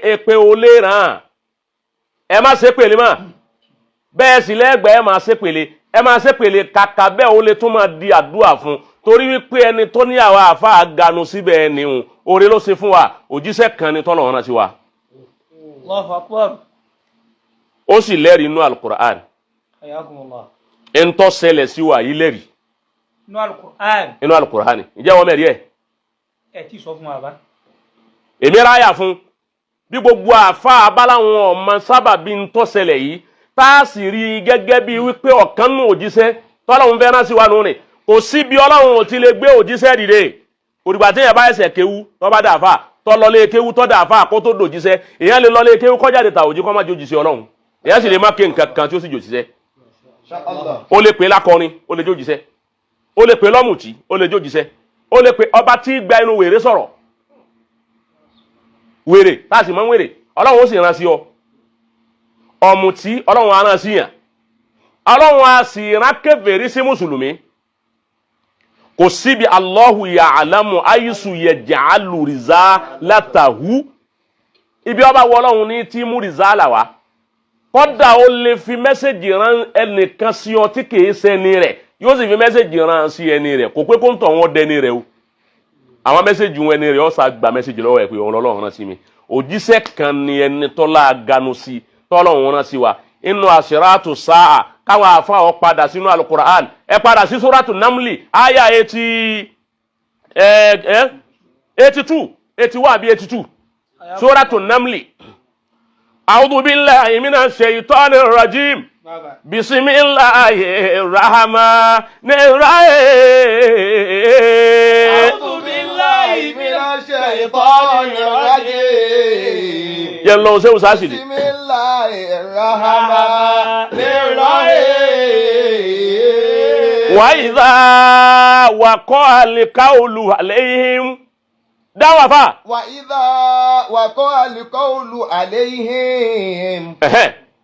Èpè ò lè ràn. Ẹ má ṣe pèlè mọ́. Bẹ́ẹ̀ sì lẹ́gbẹ̀ẹ́, ẹ máa ṣe pèlè, ẹ máa ṣe pèlè. Kàkà bẹ́ẹ̀, ó lè tún máa di àdúrà fún, torí wípé ẹni tó ní àwọn àáfàá ganu síbẹ̀, ẹni hùn oore ló ṣe fún wa. Òjíṣẹ́ kan ni tọ́lọ̀ rán sí wa. Allahu akbar. Ó sì lẹ́rìí inú Alukur'an. Ayakumullah. Ń tó ṣẹlẹ̀ sí wa yìí lẹ́rìí. Inú Alukur'an. Inú Alukur'an. Ǹjẹ́ wọ́n mẹ́rin ẹ̀? Ẹ tí sọ fún wa bá. Èmi ráyà fún bí gbogbo àáfàá abáláwọn ọmọ sábàbí ń tó ṣẹlẹ̀ yìí, tá a sì rí i gẹ́gẹ́ bí wípé ọ̀kan nù òjíṣẹ́ tọ́lọ́run fẹ́ rán sí wa nù ni. Kò sí bí Ọlọ́run ò ti lè gbé òjíṣẹ́ dìde. Òdìgbà tí èèyàn bá ẹsẹ̀ kéwú tó bá dà fà, tó lọlé kéwú tó dà fà kó tó dòjíṣẹ́. Èèyàn lè lọlé kéwú kọjáde tà òjí kọ́ má jójíṣẹ́ Ọlọ́run. Èèyàn sì lè má ké nǹkan kan tí ó sì jòjíṣẹ́. Ó lè pè lákọrin, ó lè jójíṣẹ́. Ó lè pè lọ́mùtí, ó lè jójíṣẹ́. Ó lè pè ọba tí gba inú wèrè sọ̀rọ̀, wèrè tá a sì mọ́ wèrè, Ọlọ́run ó sì rán sí ọ. Ọ̀mùtí, Ọlọ́run á rán sí yàn. Ọlọ́run á sì rán kèfèrí sí mùsùlùmí. Kò síbi. Allahu ya'lamu haythu yaj'alu risalatahu. Ibi ọba wọ Ọlọ́run ní tí mú rìsálà wá. Kọ́dà, ó lè fi message rán ẹnìkan sí ọ tí kìí ṣẹni rẹ̀, yóò sì fi message rán sí ẹni rẹ̀. Kò pé kó ń tọ̀ wọ́n dẹni rẹ̀ o. Àwọn message wọn, ẹni rẹ̀ ọ̀sà gba message lọ́wọ́ ẹ̀ pé òun lọ́lọ́run rán sí mi. Òjíṣẹ́ kan ni ẹni tọ́lá ganu sí tọ́lọ́run rán sí wa. Inú àṣírátù sáà, káwọn àfa ọ padà sínú Alukur'an. Ẹ padà sí Suratu Namli, àyà 82, 81 àbí 82. Suratu Namli. A'udhu billahi minash shaitanir rajim. Bàbá. Bismillahir rahmanir rahim. A'udhu billahi minash shaitanir rajim. Yẹn lọ sẹ́wọ̀n sáàsì. Bismillahir rahmanir rahim. Wa idha waqa'a al-qawlu alayhim dáwà fà. Wa idha waqa'a al-qawlu alayhim.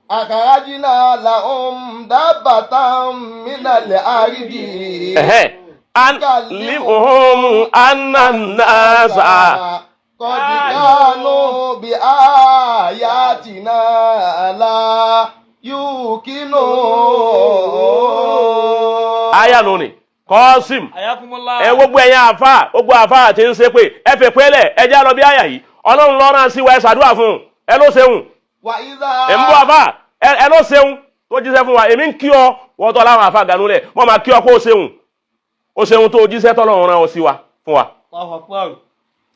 Akhrajna lahum dabbatan minal ardi. Tukallimuhum anna an-nasa. Qad kanu bi ayatina la yuqinun. Aya lónìí kọ́sìm. Ayakumullah. Ẹ gbogbo ẹ̀yin àfa, gbogbo àfa àti ń ṣe pé ẹ fẹ́ pẹ́lẹ̀, ẹ já lọ bí àyà yìí. Ọlọ́run lọ́rán sí wa. Ẹ ṣàdúrà fún un, ẹ ló ṣeun. Wa idha. Ẹ ń bọ́ àfa, ẹ ló ṣeun tó jíṣẹ́ fún wa. Èmi ń kí ọ, wọ́n tọ́ láwọn àfa ganu lẹ̀, wọ́n máa kí ọ kó o ṣeun, o ṣeun tó jíṣẹ́ tọ́lọ́run rán ọ sí wa fún wa. Allahu akbar.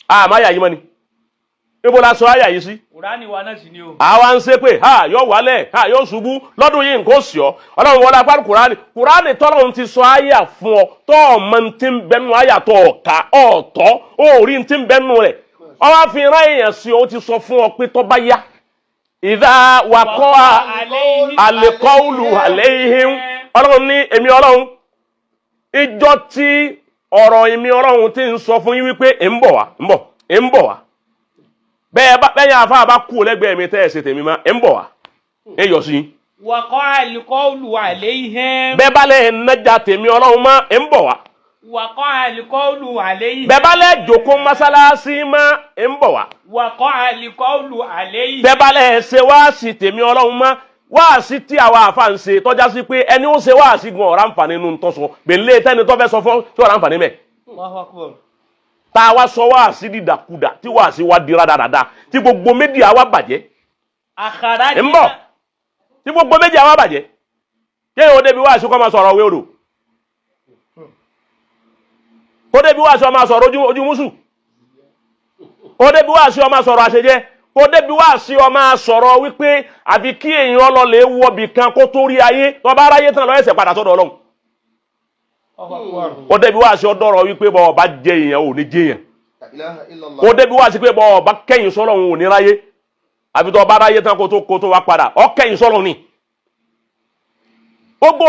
Àmọ́ àyà yìí mọ́ ni, níbo la sọ àyà yìí sí? Kùránì wa náà sì ni o. Àwa ń ṣe pé ha yóò wálẹ̀, ha yóò ṣubú lọ́dún yìí, nǹkan ó sì ọ́. Ọlọ́run wọlé apá Kùránì. Kùránì tọ́lọ́run ti sọ àyà fún ọ, tọ́ ọmọ tí ń bẹnu àyà tó ọ̀ka ọ̀tọ́ òórí tí ń bẹnu rẹ̀, ọwọ́ fi rán èèyàn sí ọ. Ó ti sọ fún ọ pé tó bá yá, ìdá wàkọ́ àlẹ́kọ́ọ̀lù àlẹ́yìn, Ọlọ́run ní èmi Ọlọ́run, ìjọ tí ọ̀rọ̀ èmi Ọlọ́run ti ń sọ fún yín wípé ń bọ̀ wá, ń bọ̀, ń bọ̀ wá. Bẹ́ẹ̀ bá bẹ́ẹ̀ yẹn àfa bá kú lẹ́gbẹ̀ẹ́ mi tẹ́ ẹ̀ ṣe tèmi ma, ń bọ̀ wá, ẹ yọ sí yín. Waqa'a al-qawlu alayhim. Bẹ́ẹ̀ bá lẹ̀ nájà tèmi Ọlọ́run mọ́, ń bọ̀ wá. Waqa'a al-qawlu alayhim. Bẹ́ẹ̀ bá lẹ̀ jòkó mọ́sálásí mọ́, ń bọ̀ wá. Waqa'a al-qawlu alayhim. Bẹ́ẹ̀ bá lẹ̀ ṣe wáàsí tèmi Ọlọ́run mọ́, wáàsí tí àwa àfa ń ṣe tọ́já sí pé ẹni ó ṣe wáàsí gan ọ̀rá nfààní nínú tọ́sọ gbèlè tẹ́ni tó fẹ́ sọ fún tí ọ̀rá nfààní mẹ́. Allahu akbar. Tá a wá sọ wáàsí dìdàkudà, tí wáàsí wá di rádaràda, tí gbogbo media wa bàjẹ́. Akhrajna. Ń bọ̀, tí gbogbo media wa bàjẹ́, kéèyàn ó débi wáàsí kó máa sọ̀rọ̀ òwe odò, kó débi wáàsí ó máa sọ̀rọ̀ ojú mùsù, kó débi wáàsí ó máa sọ̀rọ̀ àṣejẹ, kó débi wáàsí ó máa sọ̀rọ̀ wípé àfi kí èèyàn lọ lè wọbì kan kó tó rí ayé, tó bá ráyé tán lọ ẹsẹ̀ padà sọ́dọ̀ Ọlọ́run. Allahu akbar. Kó débi wáàsí ọdọ́rọ̀ wípé bọ́ ọba jẹ èèyàn ò ní jẹ èèyàn. La ilaha illallah. Kó débi wáàsí pé bọ́ ọba kẹ́yìn sọ́lọ́run ò ní ráyé, àfi tó ọba ráyé tán kó tó wá padà ọ kẹ́yìn sọ́lọ́run ni. Gbogbo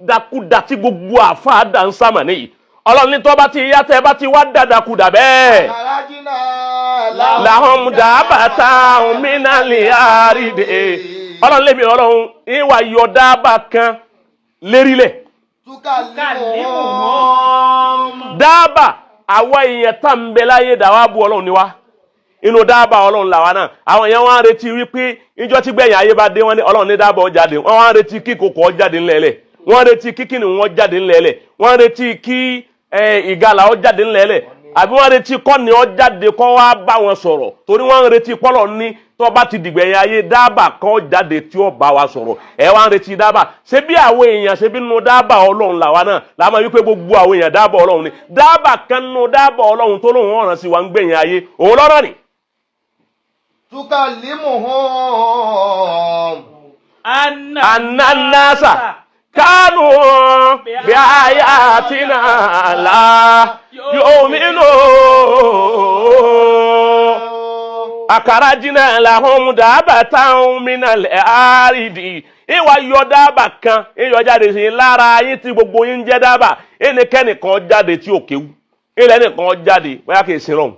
dàkúdà tí gbogbo àfáà dà ń sàmà níyì, Ọlọ́run ní tó bá ti yá, tẹ́ bá ti wá dàdàkúdà bẹ́ẹ̀, Akhrajna lahum dabbatan minal ardi, Ọlọ́run lébi Ọlọ́run ìwà yọ dábàá kan lérílẹ̀. Tukallimuhum. Dábàá àwa èèyàn tá ń bẹ láyé dàwa bu Ọlọ́run ni wá. Inú dábà Ọlọ́run làwa náà. Àwọn èèyàn wọn á retí wípé ìjọ tí gbẹ̀yìn ayé bá dé, wọn ní Ọlọ́run ní dábà ó jáde. Wọn á retí kí kòkò ó jáde ńlẹ̀ẹ́lẹ̀, wọ́n retí kí kìnìún wọn jáde ńlẹ̀ẹ́lẹ̀, wọ́n retí kí ìgalà ó jáde ńlẹ̀ẹ́lẹ̀, àbí wọ́n retí kọ́ni ó jáde kọ́ wá bá wọn sọ̀rọ̀, torí wọ́n retí pọ́lọ̀ ní tó bá ti dìgbẹ̀yìn ayé, dábà kan jáde tí ó bá wa sọ̀rọ̀. Ẹ wá ń retí dábà. Ṣé bí àwọn èèyàn ṣe bí nínú dábà Ọlọ́run làwa náà làwọn wípé gbogbo àwọn èèyàn dábà Ọlọ́run ni. Dábà kan nínú dábà Ọlọ́run tó lóun ọ̀ràn sí wa ń gbẹ̀yìn ayé, òun lọ́rọ̀ ni. Tukallimuhum. Ananasa kánú bí ayatina la yu'minu akarajina lahum dábàtàn minal àrídì. Ìwà yọ dábà kan, ìyọ jáde sí lára yín tí gbogbo yín ń jẹ́ dábà. Ẹnikẹ́nìkan jáde tí ò kéwú, ilẹ̀ nìkan jáde bóyá kì í sin lọ́hùn,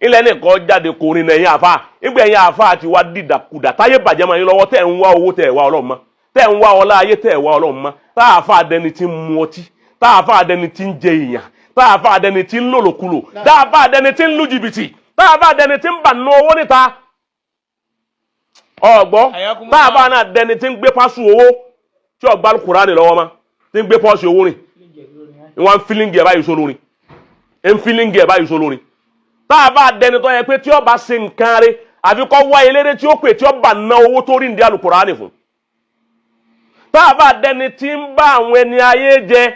ilẹ̀ nìkan jáde kò rìn ẹ̀yìn àfa. Ìgbà ẹ̀yìn àfa ti wá dìdàkudà, táyé bàjẹ́ máa yín lọ́wọ́, tẹ̀ ń wá owó, tẹ̀ wá Ọlọ́run mọ́, tẹ̀ ń wá ọlá ayé, tẹ̀ wá Ọlọ́run mọ́. Tá àfa adẹni tí ń mu ọtí, tá àfa adẹni tí ń jẹ èèyàn, tá àfa adẹni tí ń lòlòkulò, tá àfa adẹni tí ń lu jìbìtì, tá àfa adẹni tí ń bà nù owó níta ọgbọ́, tá àfa náà dẹni tí ń gbé pásù owó tí ọgbà Kùránì lọ́wọ́ mọ́, tí ń gbé pọ́ọ̀sì owó rìn, wọ́n ń fílíǹgì ẹ̀ báyìí sólórin, ń fílíǹgì ẹ̀ báyìí sólórin. Tá a bá dẹni tó yẹ pé tí ó bá ṣe nǹkan rẹ̀, àfi kọ́ wá eléré tí ó pè tí ó bá ná owó tó rí ndí Àlùkùránì fún. Tá a bá dẹni tí ń bá àwọn ẹni ayé jẹ,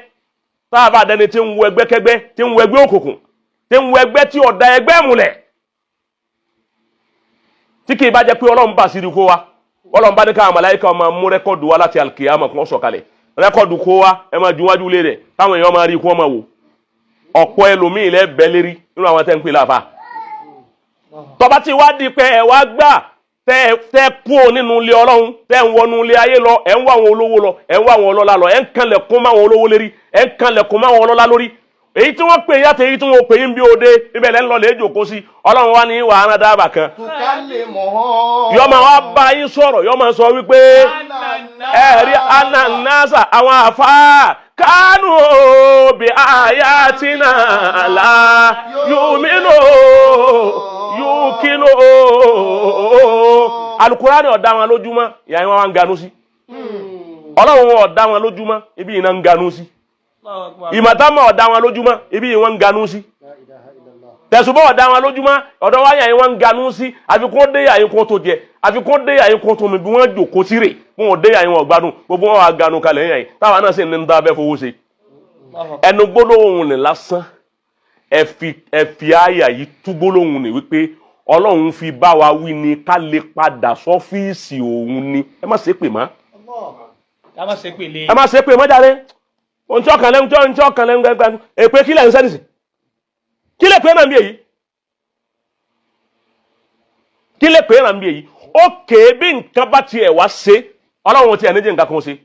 tá a bá dẹni tí ń wọ ẹgbẹ́kẹ́gbẹ́, tí ń wọ ẹgbẹ́ òkùnkùn, tí ń wọ ẹgbẹ́ tí ọ̀dà ẹgbẹ́ múlẹ̀, tí kì í bá jẹ́ pé Ọlọ́run bá sírí kó wa, Ọlọ́run bá ní káwọn màláíkà máa mú rẹ́kọ̀dù wa láti alkiyama kó sọ̀kalẹ̀ rẹ́kọ̀dù kó wa, ẹ máa ju wájú lé rẹ̀ káwọn èèyàn máa rí kó máa wò. Ọ̀pọ̀ ẹlòmíì lẹ́ bẹ́ lérí nínú àwọn tẹ́ ń pè láfa. Tọba tí wá di pé ẹ wá gbà tẹ́ kú ò nínú ilé Ọlọ́run, tẹ́ ń wọnú ilé ayé lọ, ẹ ń wá àwọn olówó lọ, ẹ ń wá àwọn ọlọ́lá lọ, ẹ ń kanlẹ̀kùn máwọn olówó lérí, ẹ ń kanlẹ̀kùn máwọn ọlọ́lá lórí, èyí tí wọ́n pè yàtọ̀ èyí tí wọ́n pè yín bí òde ibẹ̀ lẹ́ ń lọ lè jòkó sí. Ọlọ́run wá ní wàhálà dábàá kan Tukallimuhum. yọ máa wá bá yín sọ̀rọ̀, yọ máa sọ wípé ẹ̀rí ananasa àwọn àfáà kánú bí ayatina la yuminu yukinu. Alukurani ọ̀dá wọn lójúmọ́, ìyá yín wọn wá ń ganú sí. Ọlọ́run wọn ọ̀dá wọn lójúmọ́, ibi yìí náà ń ganú sí. Ìmọ̀tàmọ̀ ọ̀dá wọn lójúmọ́, ibi yìí wọ́n ń ganú sí. Tẹ̀sùbọ̀ ọ̀dá wọn lójúmọ́, ọ̀dọ̀ wáyà yìí wọ́n ń ganú sí. Àfikún dé yà yín kó tó jẹ, àfikún dé yà yín kó tó mi, bí wọ́n jòkó sí rè fún wọn dé yà yín wọn gbádùn, gbogbo wọn wà ganu kalẹ̀ yà yín táwa náà sì ní ń dá abẹ́ fowó ṣe. Ẹnu gbólóhùn ni lásán, ẹ fi àyà yìí tú gbólóhùn ni wípé Ọlọ́run fi bá wa wí ni ká lè padà sọ́fíìsì òun ni. Ẹ má ṣe pè mọ́. Ká má ṣe pèlè. Ẹ má ṣe pè mọ́ jáde. Ohun tí ọkàn lẹ́nu, ohun tí ọkàn lẹ́nu gbẹgbẹ èpè kílẹ̀ ń sẹ́nìsì kí lè pè é náà bí èyí, kí lè pè é náà bí èyí. Ó kéé bí nǹkan bá tiẹ̀ wá ṣe, Ọlọ́run tiẹ̀ níjẹ́ nǹkan kan ṣe,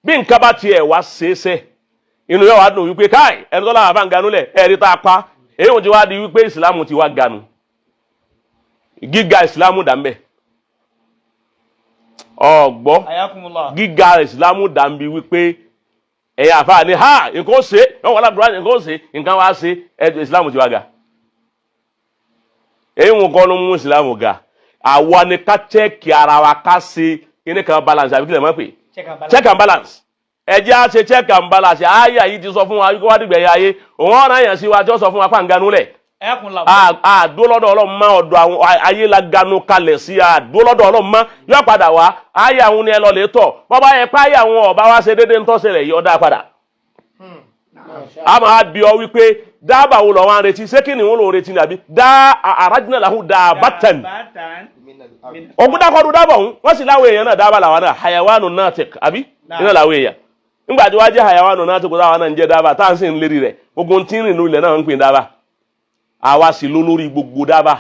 bí nǹkan bá tiẹ̀ wá ṣe é ṣe, inú yóò wá dùn wípé káì ẹni tó láwọn àbá ń ganú lẹ̀ ẹ̀rí tá a pa èyí ò ti wá di wípé ìsìlámù ti wá ganu. Gíga ìsìlámù dà ń bẹ̀ ọ̀gbọ́. Ayakumullah. Gíga ìsìlámù dà ń bi wípé ẹ̀yà àfa ni ha nǹkan ó ṣe ẹ̀ wọ́n ládùúrà, nǹkan ó ṣe, nǹkan wá ṣe ẹ̀ ìsìlámù ti wá ga. Èyí wọn kọ́ ló mú ìsìlámù ga. Àwa ni ká chẹ́ẹ̀kì ara wa, ká ṣe kíní kan balance, àbí kílẹ̀ máa pè? Check and balance. Check and balance. Ẹ jẹ́ á ṣe check and balance. Àyà yìí ti sọ fún wa wípé wá dìgbẹ̀yà ayé, òun ọ̀ràn yẹn sí wa tí ó sọ fún wa pàǹganu lẹ̀. Ayakumullah. Àdó lọ́dọ̀ Ọlọ́run mọ́, ọ̀dọ̀ àwọn ayé la ganu kalẹ̀ sí, àdó lọ́dọ̀ Ọlọ́run mọ́ yọ padà wá. Ayé àwọn ni ẹ lọ lè tọ̀ bọ́bá yẹn pé ayé àwọn ọba wa ṣe déédéé ńtọ́sẹ̀lẹ̀ yìí ọ̀dà padà. A máa bí ọ wípé dábàá wo lọ́wọ́ à ń retí, ṣé kí ni wọ́n lò retí ni àbí dá àràjìnà làhùn dàbàtàn Bàtàn. ògùn dákọ̀ọ́dún dábọ̀ ọ̀hún wọ́n sì láwọn èèyàn náà dábàá làwọn náà hayawanu natik àbí iná làwọn èèyàn nígbà tí wọ́n á jẹ́ hayawanu natik kó táwọn náà ń jẹ́ dábàá tá à ń sì ń lérí rẹ̀, gbogbo tí ń rìn lulẹ̀ náà ń pè dábàá. Àwa sì ló lórí gbogbo dábàá,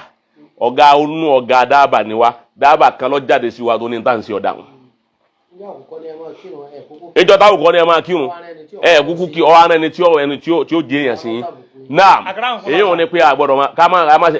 ọ̀gá onú ọ̀gá dábàá ni wa. Dábàá kan ló jáde sí wa tó ní tá à ń ṣe ọ̀dà wọn. Ìjọ táwọn kọ́ ni ẹ máa kírun ẹ kúkú kí ọ ara ẹni tí ó jẹ èèyàn sí yín náà. Èyí ò ní pé àgbọ̀dọ̀ ká má ṣe.